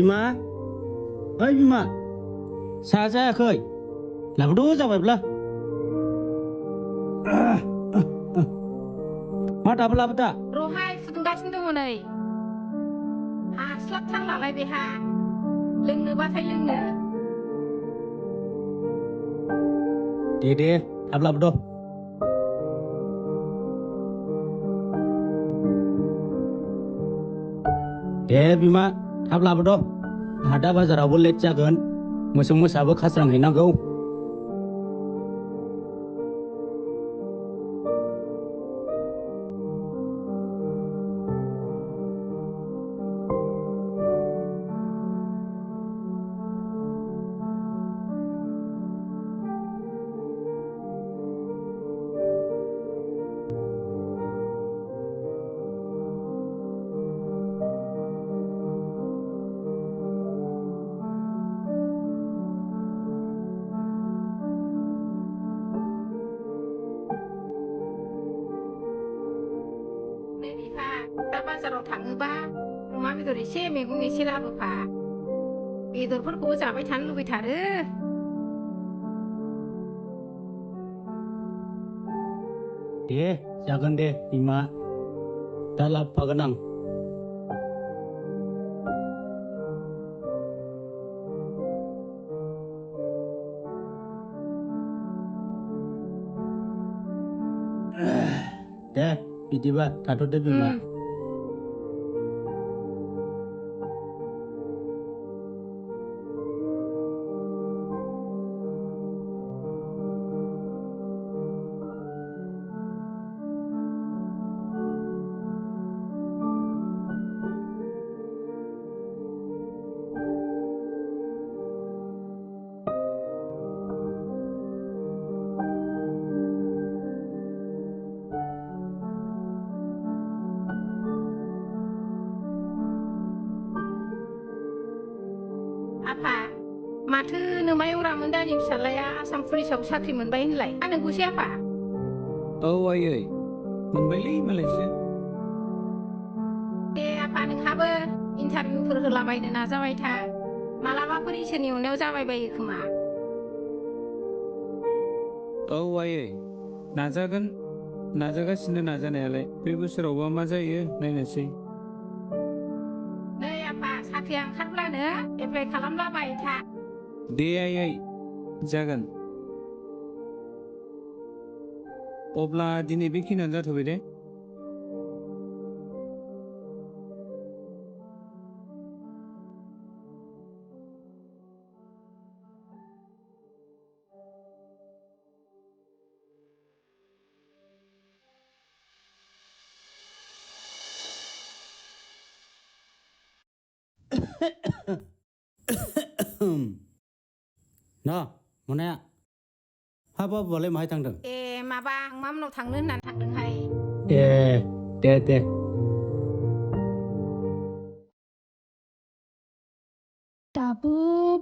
Bima, oi Bima, saja khơi, làm đố ra vậy bla. Mata bla bata. Rohai fudunggaसिनो dङ नै हास्लाबथारलालाय बेहा लोंनोबाथाय लोंनो Dede, abla Bodo. Dे Bima, abla Bodo. Ada बाजारावबो late जागोन मोसौ मोसाबो खास्रांहैनांगौ नै बिफा दा बाजाराव थाङोबा अमा बेदर एसे मैगं एसे लाबोफा बेदरफोरखौबो जाबाय थानो लुबैथारो दे जागोन दे बिमा दा लाबोफागोन आं दे बिदिबा थाथ'दो बिमा आफा माथो नोमाय अरामोन दानि फिसालाया आसाम पुलिसाव साख्रि मोनबाय होनलाय नंगौसै आफा औ आयै मोनबायलै मालायसो दे आफा नोंहाबो इन्टारभिउफोर होलाबायनो नाजाबाय था मालाबाफोर इसोरनि अननायाव जाबायबायो खोमा औ आयै नाजागोन नाजागासिनो नाजानायालाय बे बोसोरावबा मा जायो नायनोसै नै आफा साख्रिया ओंखारब्लानो एप्लाइ खालामलाबाय था दे आयै जागोन अब्ला दिनै बेखिनियानो जाथ'बाय दे ना मोनाया हाबा बालाय माहाय थांदों ए माबा मा मोनाव थांनो होननानै थांदोंहाय ए दे दाबो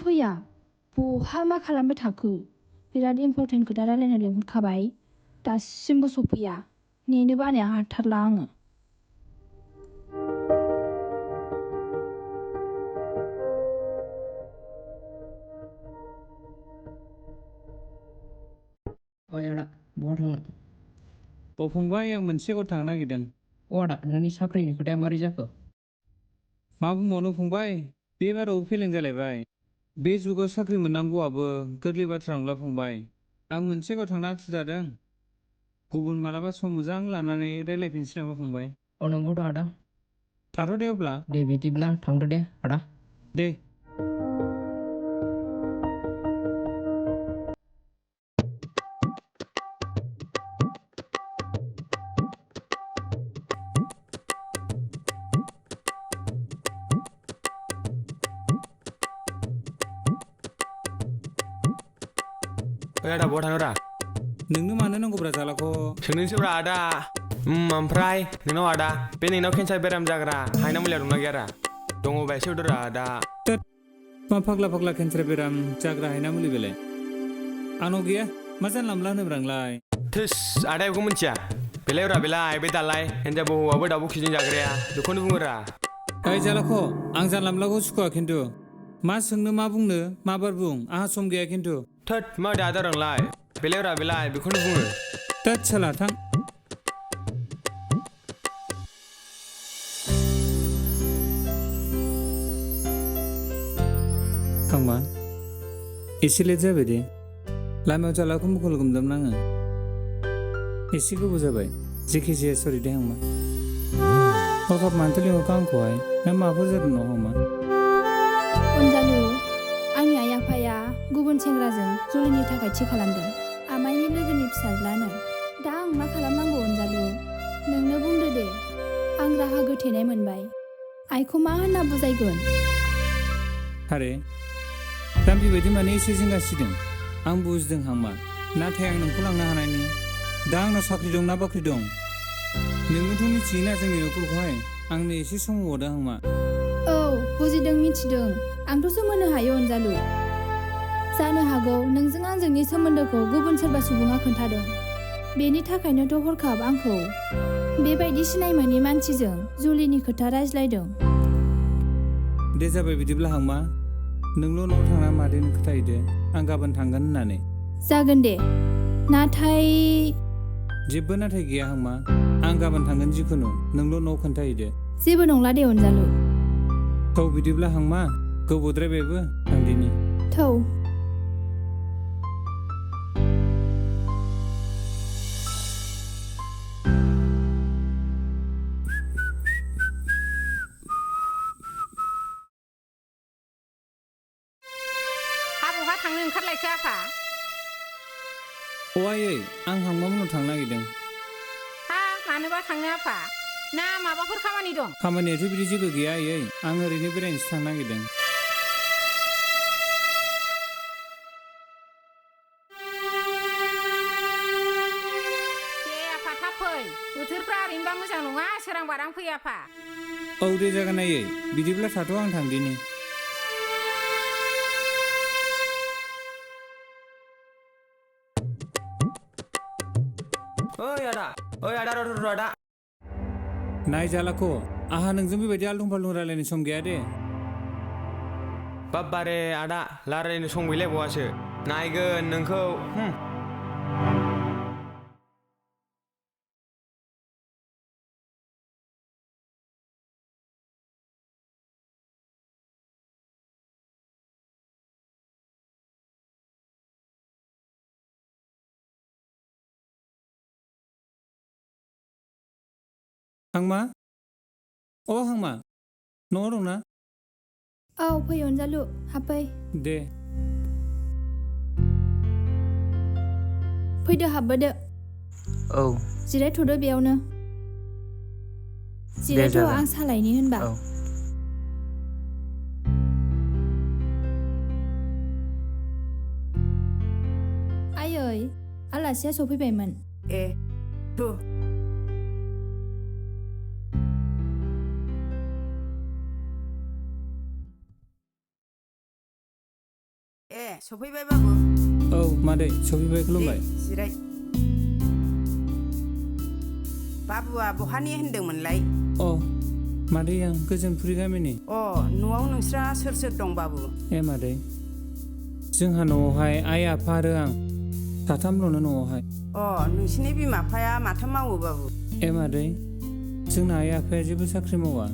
फैया बहा मा खालामबाय थाखो बिराद इम्परटेन्ट खोथा रायलायनो लिंहरखाबाय दासिमबो सफैया नेनो बानाया हाथारला आङो ओइ आदा बहा थांनो औ फंबाय आं मोनसे जायगायाव थांनो नागिरदों अ आदा नोंनि साख्रिनि खोथाया मारै जाखो मा बुंबावनो फंबाय बे बाराव फेलें जालायबाय बे जुगाव साख्रि मोननांगौआबो गोरलै बाथ्रा नंला फंबाय आं मोनसे जायगायाव थांनो आथुर जादों गुबुन मालाबा सम मोजां लानानै रायलायफिनसै नामा फंबाय औ नंगौथ' आदा थाथ' दे अब्ला दे बिदिब्ला थांदो दे आदा दे ओइ आदा बहा थाङोरा नोंनो मानो नांगौब्रा जालाखौ सोंनोसैब्रा आदा ओमफ्राय नोंनाव आदा बे नोंनाव केन्सार बेराम जाग्रा हायना मुलिया दंना गैयारा दङबा एसे हरदोरा आदा मा फाग्ला केन्सार बेराम जाग्रा हायना मुलि बेलाय आंनाव गैया मा जानला मोनला होनोब्रा आंलाय थोस आदा बेखौ मिथिया बेलाय बे दालाय हिन्जाव हौवाबो दाउबो खिजों जाग्राया बेखौनो बुङोरा ओइ जालाख' आं जानला मोनलाखौ सुखुवा खिन्थु मा सोंनो मा बुंनो माबार बुं आंहा सम गैया खिन्थु थोद मा दादा रोंलाय बेलेगरा बेलाय बेखौनो बुङो थोद साला थां थांमा एसे लेट जाबाय दे लामायाव जालाखौ मुखुल गोमदोंमोन आङो एसे गोबाव जाबाय जेखि जाया सरि दे आंमा हरखाब मानोथो लिंहरखो आंखौहाय ना माबाफोर जादों नङा आंमा अनजालु आंनि आइ आफाया गुबुन सेंग्राजों जुलिनि थाखाय थि खालामदों आमाइनि लोगोनि फिसाज्लानो दा आं मा खालामनांगौ अनजालु नोंनो बुंदो दे आं राहा गोथेनाय मोनबाय आइखौ मा होनना बुजायगोन आरे जाम्बि बायदि माने एसे जिंगासिदों आं बुजिदों हांमा नाथाय आं नोंखौ लांनो हानायनि दा आंनाव साख्रि दं ना बाख्रि दं नोंनोथ' मिथियोना जोंनि न'खरखौहाय आंनो एसे सम होबावदों हांमा औ बुजिदों मिथिदों आंथ' सोमोन्दो हायो अनजालु जानो हागौ नोंजों आंजोंनि सोमोन्दोखौ गुबुन सोरबा सुबुङा खोन्थादों बेनि थाखायनोथ' हरखाब आंखौ बेबायदि सिनाय मोनि मानसिजों जुलिनि खोथा रायज्लायदों दे जाबाय बिदिब्ला हांमा नोंल' न'आव थांना मादैनो खोथाहैदो आं गाबोन थांगोन होननानै जागोन दे नाथाय जेबो नाथाय गैया हांमा आं गाबोन थांगोन जिखुनु नोंल' न'आव खोन्थाहैदो जेबो नंला दे अनजालु थौ बिदिब्ला हांमा गोबावद्रायबायबो थांदिनि थौ बहा थांनो ओंखारलायखो आफा अ आयै आं हांमा मोननाव थांनो नागिरदों हा मानोबा थांनो आफा ना माबाफोर खामानि दं खामानियाथ' बिदि जेबो गैया आयै आं ओरैनो बेरायनोसो थांनो नागिरदों दे आफा थाब फै बोथोरफ्रा ओरैनोबा मोजां नङा सोरां बारां फै आफा औ दे जागोन आयै बिदिब्ला थाथ' आं थांदिनि ओइ आदा र' आदा नाय जालाख' आंहा नोंजों बेबायदि आलदुं फालदुं रायलायनो सम गैया दे बाब्बारे आदा रायलायनो सम गैलायबावासो नायगोन नोंखौ हांमा अ हांमा न'आव दंना औ फै अनजालु हाबफै दे फैदो हाबबोदो औ जिरायथ'दो बेयावनो जिरायथ' जागोन। आं सालायनि होनबा औ आयै आलासिया सफैबायमोन ए थु ए सफैबाय बाबु औ मादै सफैबाय खुलुमबाय दे जिराय बाबुआ बहानि होनदोंमोनलाय अ मादै आं गोजोनपुरि गामिनि अ न'आव नोंस्रा सोर सोर दं बाबु ए मादै जोंहा न'आवहाय आइ आफा आरो आं साथामल'नो न'आवहाय अ नोंसिनि बिमा बिफाया माथो मावो बाबु ए मादै जोंना आइ आफाया जेबो साख्रि मावा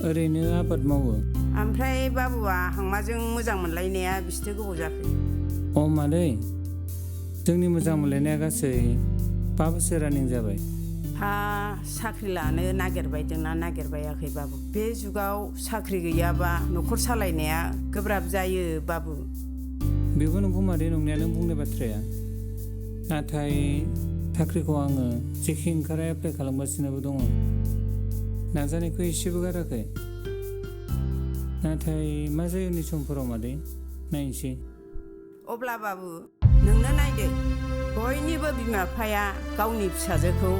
ओरैनो आबाद मावो ओमफ्राय बाबुआ हांमाजों मोजां मोनलायनाया बिसिथो गोबाव जाखो अ मादै जोंनि मोजां मोनलायनाया गासै 5 बोसोर रानिं जाबाय हा साख्रि लानो नागिरबायदोंना नागिरबायाखै बाबु बे जुगाव साख्रि गैयाबा न'खर सालायनाया गोब्राब जायो बाबु बेबो नंगौ मादै नंनाया नों बुंनाय बाथ्राया नाथाय साख्रिखौ आङो जेखि ओंखारा एप्लाइ खालामगासिनोबो दङ नाजानायखौ एसेबो गाराखै नाथाय मा जायो उननि समफोराव मादै नायनोसै अब्ला बाबु नोंनो नायदो बयनिबो बिमा बिफाया गावनि फिसाजोखौ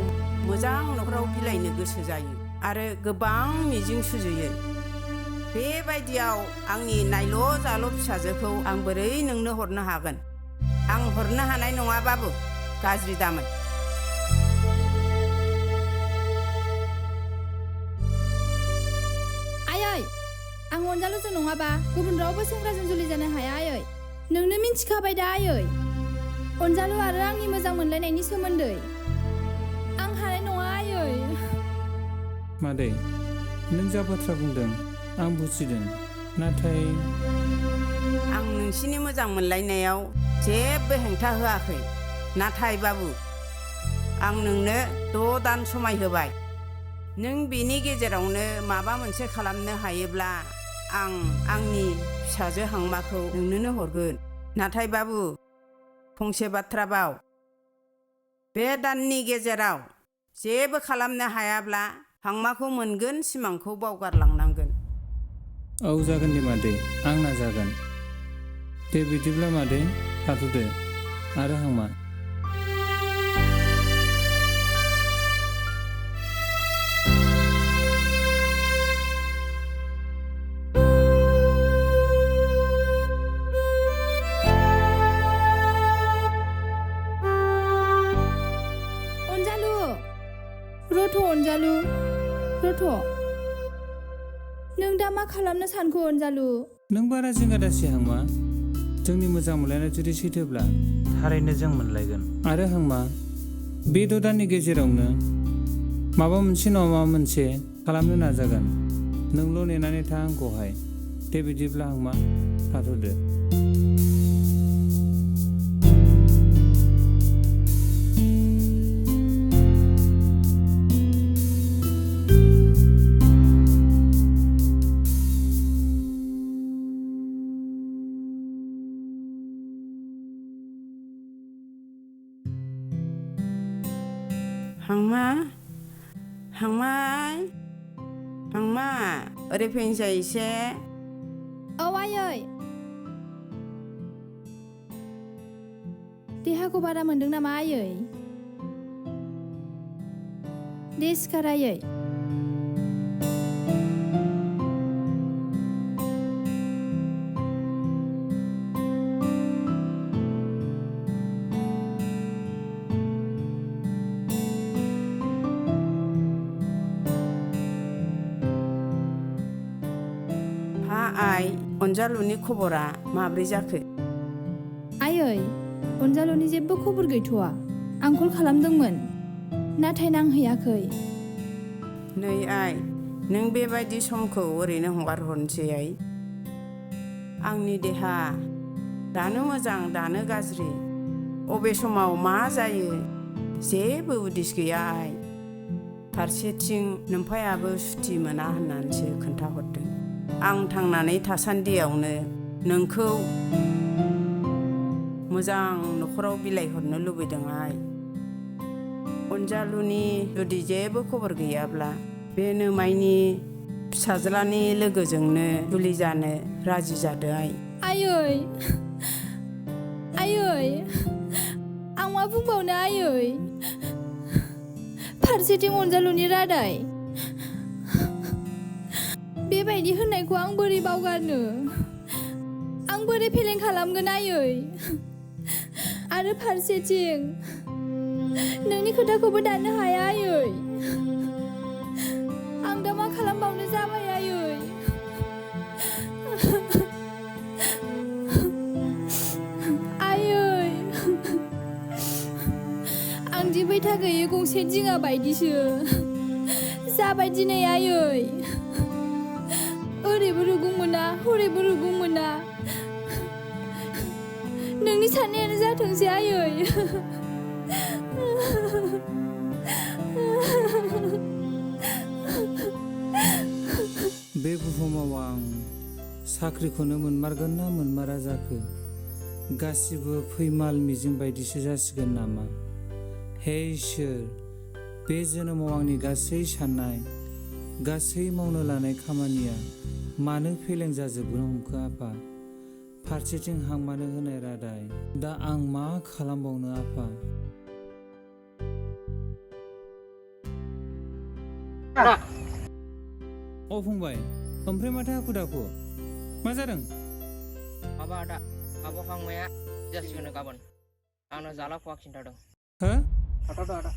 मोजां न'खराव बिलाइनो गोसो जायो आरो गोबां मिजिं सुजुयो बेबायदियाव आंनि नायल' जाल' फिसाजोखौ आं बोरै नोंनो हरनो हागोन आं हरनो हानाय नङा बाबु गाज्रि दामोन आयै अनजालुजों नङाबा गुबुन रावबो सेंग्राजों जुलि जानो हाया आयै नोंनो मिन्थिखाबाय दा आयै अनजालु आरो आंनि मोजां मोनलायनायनि सोमोन्दै आं हानाय नङा आयै मादै नों जा बाथ्रा बुंदों आं बुजिदों नाथाय आं नोंसिनि मोजां मोनलायनायाव जेबो हेंथा होआखै नाथाय बाबु आं नोंनो 6 दान समाय होबाय नों बेनि गेजेरावनो माबा मोनसे खालामनो हायोब्ला आं आंनि फिसाजो हांमाखौ नोंनोनो हरगोन नाथाय बाबु फंसे बाथ्रा बाव बे दाननि गेजेराव जेबो खालामनो हायाब्ला हांमाखौ मोनगोन सिमांखौ बावगारलांनांगोन औ जागोन दे मादै आं नाजागोन दे बिदिब्ला मादै थाथ'दो आरो हांमा अनजालु रथ' नों दा मा खालामनो सानखो अनजालु नों बारा जिंगा दासि हांमा जोंनि मोजां मोनलायनाय जुदि सैथोब्ला थारैनो जों मोनलायगोन आरो हांमा बे 6 दाननि गेजेरावनो माबा मोनसे नङा माबा मोनसे खालामनो नाजागोन नोंल' नेनानै था आंखौहाय दे बिदिब्ला हांमा थाथ'दो हांमा ओरै फैनोसै एसे औ आयै देहाखौ बारा मोनदों नामा आयै दे सिखार आयै आइ अनजालुनि खबरा माब्रै जाखो आयै अनजालुनि जेबो खबर गैथ'आ आं कल खालामदोंमोन नाथाय नांहैयाखै नै आइ नों बेबायदि समखौ ओरैनो हगार हरनोसै आइ आंनि देहा दानो मोजां दानो गाज्रि अबे समाव मा जायो जेबो उदिस गैया आइ फारसेथिं नोम्फायाबो सुथि मोना होननानैसो खोन्थाहरदों आं थांनानै थासान्दियावनो नोंखौ मोजां न'खराव बिलाइहरनो लुबैदों आइ अनजालुनि जुदि जेबो खबर गैयाब्ला बे नोमाइनि फिसाज्लानि लोगोजोंनो जुलि जानो राजि जादो आइ आयै आं मा बुंबावनो आयै फारसेथिं अनजालुनि रादाय बेबायदि होननायखौ आं बोरै बावगारनो आं बोरै फेलें खालामगोन आयै आरो फारसेथिं नोंनि खोथाखौबो दाननो हाया आयै आं दा मा खालामबावनो जाबाय आयै आयै आं दिबै गैयै गंसे दिङा बायदिसो जाबाय दिनै आयै ओरैबो रुगुं मोना हरैबो रुगुं मोना नोंनि साननायानो जाथोंसै आयै बे बुहुमाव आं साख्रिखौनो मोनमारगोन ना मोनमारा जाखो गासिबो फैमाल मिजिं बायदिसो जासिगोन नामा हे इसोर बे जोनोमाव आंनि गासै साननाय गासै मावनो लानाय खामानिया मानो फेलें जाजोबनो हमखो आफा फारसेथिं हांमानो होनाय रादाय दा आं मा खालामबावनो आफा अ फंबाय ओमफ्राय माथो हाखु दाखु मा जादों माबा आदा आब' हांमाया जासिगोन गाबोन आंनो जाला खवा खिन्थादों हो थाथ'दो आदा